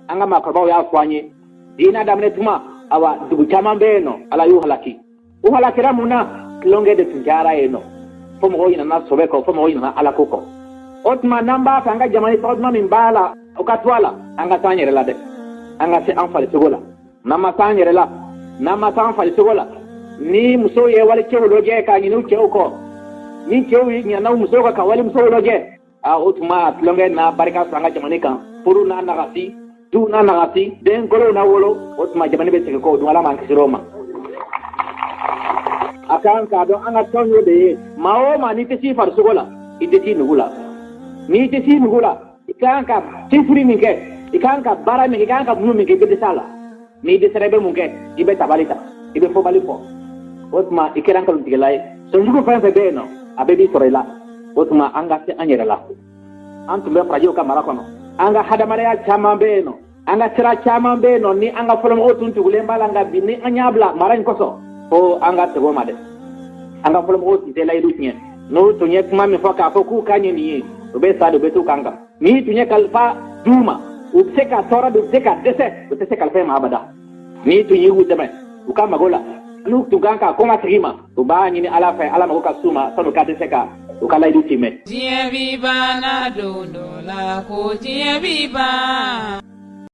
An ka maakɔrɔbaw y'a fɔ an ye diinɛ daminɛ tuma, awa, dugu caman bɛ yen nɔ, Ala y'u halaki. U halakira mun na? Tulonkɛ de tun cayara yen nɔ, fo mɔgɔw ɲinana sɔbɛ kɔ, fo mɔgɔw ɲinana Ala ko kɔ. O tuma, n'an b'a fɛ an ka jamana tɔgɔ duman min b'a la, o ka to a la, an ka s'an yɛrɛ la dɛ, an ka se an farisogo la. N'an ma s'an yɛrɛ la, n'an ma s'an farisogo la, ni musow ye walicɛw lajɛ ka ɲinɛ u cɛw kɔ, ni cɛw ɲinana u musow kɔ ka walimusow lajɛ, a o tuma tulonkɛ na barika sɔrɔ an ka jamana kan, furu na nagasi, duw na nagasi, den kolow na wolo. O tuma jamana bɛ segin kɔ. O dun, Ala m'an kisir'o ma. A kan k'a dɔn an ka tɔn y'o de ye. Maa o maa, n'i tɛ s'i farisogo la, i tɛ s'i nugu la. N'i tɛ s'i nugu la, i kan ka cɛsiri min kɛ, i kan ka baara min kɛ, i kan ka muɲu min kɛ, i bɛ dɛsɛ a la. N'i dɛsɛra, i bɛ mun kɛ? I bɛ tabali ta, i bɛ fɔbali fɔ. O tuma i kɛra nkalontigɛla ye. Sɔnjugu fɛn fɛn bɛ yen nɔ, a bɛɛ b'i sɔrɔ i la. O tuma an ka se an yɛrɛ la. An tun bɛ farajɛw ka mara kɔnɔ. An ka hadamadenya caman bɛ yen nɔ, an ka sira caman bɛ yen nɔ ni an ka fɔlɔmɔgɔw tun tugulen b'a la, nka bi ni an y'a bila mara in kosɔn, ko an ka segin o ma dɛ. An ka fɔlɔmɔgɔw tun tɛ layidu tiɲɛ. N'u tun ye kuma min fɔ k'a fɔ k'u ka ɲɛ nin ye, u bɛ sa de, u bɛ t'u kan kan. N'i tun ye kalifa d'u ma, u bɛ se ka tɔɔrɔ de, u bɛ se ka dɛsɛ, u tɛ se kalifa ma abada. N'i tun y'u dɛmɛ u ka mago la, n'u tun kan ka kɔma segin ma, u b'a ɲini Ala fɛ Ala mago ka s'u ma, sani u ka dɛsɛ ka u ka layidu timɛ. Diɲɛ bi banna don dɔ la, ko diɲɛ bi ban.